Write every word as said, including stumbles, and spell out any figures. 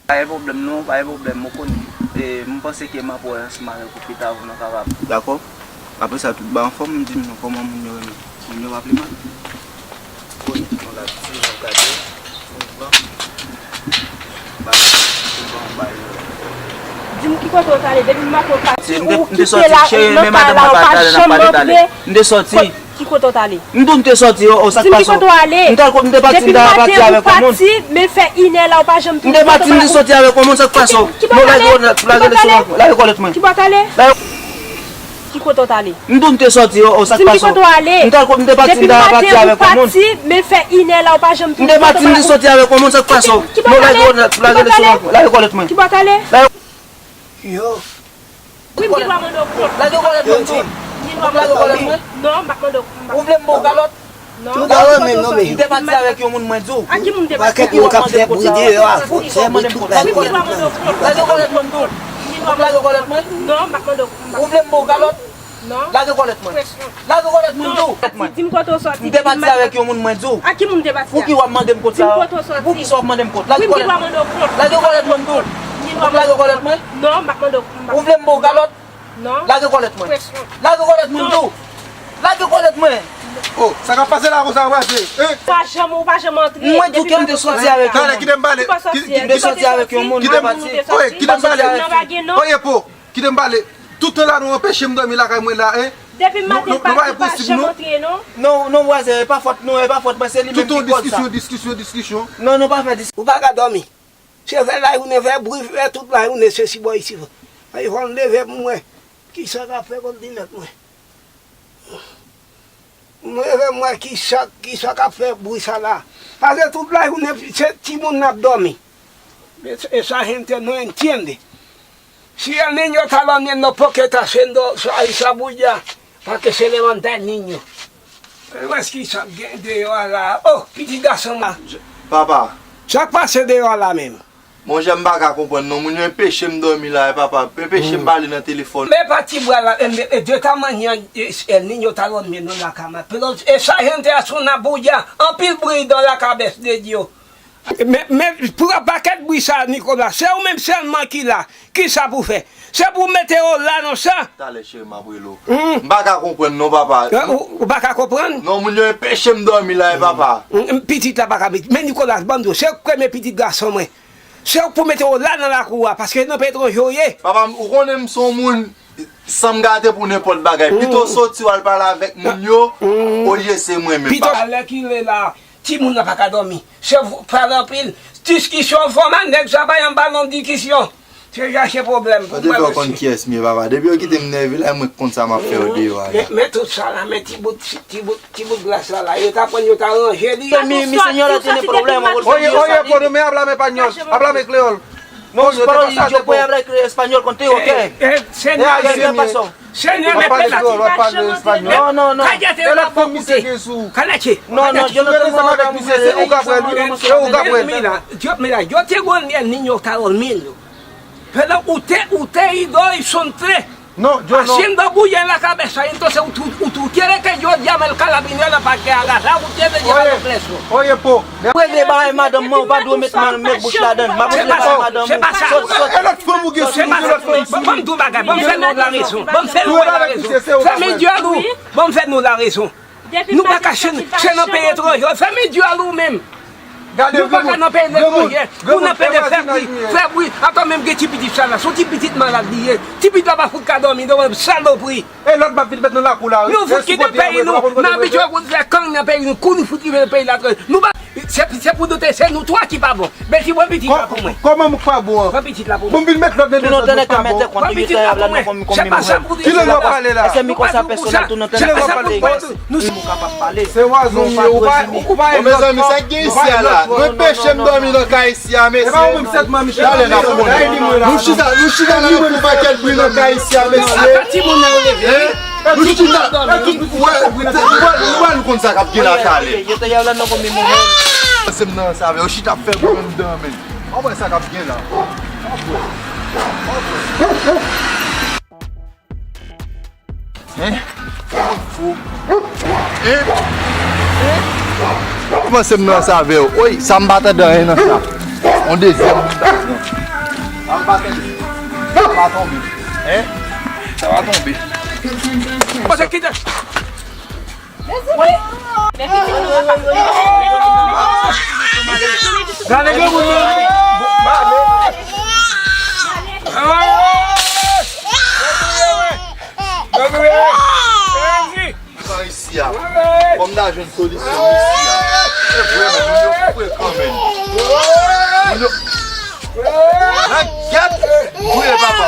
Pa gen pwoblèm non, pa gen pwoblèm, ou konnen. E, m panse ke m ap wè ansanm avèk ou pita pou nou kapab. Dakò. Apre sa, tout bagay anfòm, m di m non, kòman moun yo renmen? Moun yo pa pi mal? Ou konnen, nou la, ti jan gade, mouvman. Ba, mouvman, ba, yo. Di m ki kote w t ale, depi maten w pati, ou kite la, ou nan kay la, ou pa janm rantre. M te sòti. Ki kote w t ale? M di w m te sòti, o, o, sa k pase? Di m ki kote w ale? M t al ko-, m te pati, m t al pati avèk yon moun. Depi maten ou pati, men fè inè la, ou pa janm tounen. M te pati, m te sòti avèk yon moun, sa k pase? Ki bò w t ale? Lage kòlèt mwen. Ki bò w t ale? Ki kote w t ale? M di w m te sòti, o, o, sa k pase? Di m ki kote w ale? M t al ko-, m te pati, m t al pati avèk yon moun. Depi maten ou pati, men fè inè la, ou pa janm tounen. M te pati, m te sòti avèk yon moun, sa k pase? Ki bò w t ale? Lage kòlèt mwen. Ki bò w t ale? Yo. Wi, m gen dwa mande w kòb. Lage kòlèt mwen, m di w. M gen dwa mande w kòb. Lage kòlèt mwen. Non, m p ap mande w, m p ap mande w. Ou vle m ba w kalòt? Non. Tout a renmen non, men. M te pati avèk yon moun, mwen di w. A ki moun te pati avèk? Pakèt moun k ap fè bri deyò a, fò sèman tout bagay. Lage kòlèt mwen, m di w. Lage kòlèt mwen. Non, m p ap mande w, m p ap mande w. Ou vle m ba w kalòt? Non. Lage kòlèt mwen. Lage kòlèt mwen, m di w. Di, di m kote w sòti. M te pati avèk yon moun, mwen di w. A ki moun te pati a? Pouki w ap mande m kòb sa? Di m kote w sòti. Poukisa w ap mande m kòb? Lage kòlèt mwen. Wi, m gen dwa mande w kòb. Lage kòlèt mwen, m di w. M gen dwa mande w kòb. Lage kòlèt mwen. Non, m p ap mande w, m p ap mande w. Ou vle m ba w kalòt? Non. Lage kòlèt mwen. Presyon. Lage kòlèt mwen, m di w. Lage kòlèt mwen. Oh, sa k ap pase la konsa, w ap pase? Hein? Ou pa janm, ou pa janm antre. Mwen di w ke m te sòti avèk yon moun. Talè, kite m pale. M te sòti avèk yon moun, m te pati. Kite m pale. Oye, po, kite m pale. Tout tan la nou anpeche m dòmi lakay mwen la, hein? Depi maten pati, pa janm antre, non. Non, non, vwazen, e pa fòt nou, e pa fòt mwen, se li menm ki kòz sa. Tout tan diskisyon, diskisyon, diskisyon. Non, nou pa fè diskisyon. Ou pa ka dòmi. Se fè lajounen, fè bri, fè tout lajounen, se si bò isi. Fò m leve pou m wè kisa k ap fè kont linèt mwen. M leve m wè kisa, kisa k ap fè bri sa la. Paske tout lajounen, se timoun n ap dòmi. E, esa gente no entiende. Si el niño está durmiendo, ¿por qué está haciendo esa bulla? Para que se levanta el niño. Wè s ki sa k gen deyò a la. Oh, pitit gason m la. Papa. Sa k pase deyò a la menm? Monchè, m pa ka konprann non. Moun yo enpeche m dòmi la, papa. Enpeche m pale nan telefòn. Me pa ti bwa la, e, e, de esta manera, e, el niño está durmiendo en la cama. Pero esa gente hace una bulla, anpil bri dans la cabeza de Dios. Men, men, pou pakèt bri sa, Nikola, se ou menm sèlman ki la. Kisa pou fè? Se pou mete yo la nan sa. Talè, cheri, m ap rele w. M pa ka konprann non, papa. Ou, ou pa ka konprann? Non, moun yo enpeche m dòmi la, e papa. Pitit la pa ka mete. Men Nikolas, ban m di w, se premye pitit gason mwen. Se ou k pou mete yo la nan lakou a, paske nan peyi etranje w ye. Papa, ou konnen m se yon moun, san m gate pou nenpòt bagay. Pito soti w al pale avèk moun yo, olye se mwen menm, papa. Alèkile la. Timoun nan pa ka dòmi. Se pale anpil. Diskisyon, fò m a nèg sa bay anba non diskisyon. Se chache pwoblèm pou mwen. Depi yo konn kiyès m ye, papa. Depi yo kite m nève la, e mwen k konn sa m ap fè yo deyò a la. Men, men tout sa la, men ti bout, ti bout, ti bout glas la, la. Yo ta prann, yo ta ranje li. Mi, mi señora tiene problema, por favor. Oye, oye, pero me habla español, háblame creol. No, yo te pasa de po. Yo pran espanyòl konn te, ok. Eh, eh, Senyè, eh, Senyè, Senyè, mete la. Non, non, non. Kayate la pou koute. Kanache. Non, non, yo no tomo ahora mujeres. Dios, mira, yo te gon el niño está durmiendo. Pero usted, usted y dos y son tres. No, yo no. Haciendo bulla en la cabeza, y entonces tú, tú, tú quieres que yo llame al carabinero para que agarrar a ustedes y llevarlo preso. Oye, po. Regle bagay madanm mwen, ou pa dwe met, met bouch ladan. M ap regle bagay madanm ou. Sòt, sòt. E lòt fanm ou gen sou ou, e lòt fanm sou ou. Ban m di w bagay, ban m fè nou larezon. Ban m fè nou larezon. Fè mi dyòl ou. Ban m fè nou larezon. Nou pa ka chen, chen nan peyi etranje. Fè mi dyòl ou menm. Nou pa ka nan peyi etranje pou n ap pede fè bri, fè bri. Atò menm gen ti pitit sa la, se yon ti pitit malad li ye. Ti pitit la pa fout ka dòmi, non, salopri. E lòt m ap vin met nan lakou la, wi. Nou fout kite peyi nou, n abitye fè gang nan peyi nou, kou nou fout rive nan peyi la. Nou pa, se, se pou nou te, se nou twa ki pa bon. Bèti, pran pitit la pou mwen. Kòman m pa bon an? Pran pitit la pou mwen. Pou m vin met lòt nan dezòd, mwen pa bon. Pran pitit la pou mwen. Se pa sa pou di. Kilè w ap pale la? Kilè w ap pale? Nou se moun kapab pale. Se wazon nou ye, ou pa, ou pa. Bon, mezanmi, sa k gen isi a la? Nou enpeche m dòmi nan kay isi a, mesye. Talè n ap konnen. Nou chita, nou chita la pou pakèt bri nan kay isi a, mesye. Hein? Nou chita, nou wè, nou wè, nou konn sa k ap gen la talè. Yo te yè la nan konbyen moman. Se m nan sa, yo chita ap fè gwo menm dan, men. An wè sa k ap gen la. An wè. An wè. Hein? Fou. Hein? Hein? Kòman se m nan sa avè w? Oy, sa m pa tande anyen nan sa. On dezyèm moun ta pran. Sa m pa tande. Sa pa tonbe. Hein? Sa pa tonbe. Pase kite. Gade granmoun nan. Nan isi a. Kòm n a jwenn solisyon isi a. Se vrèman, moun yo frekan, men. Moun yo. Nan gèt. Vre, papa.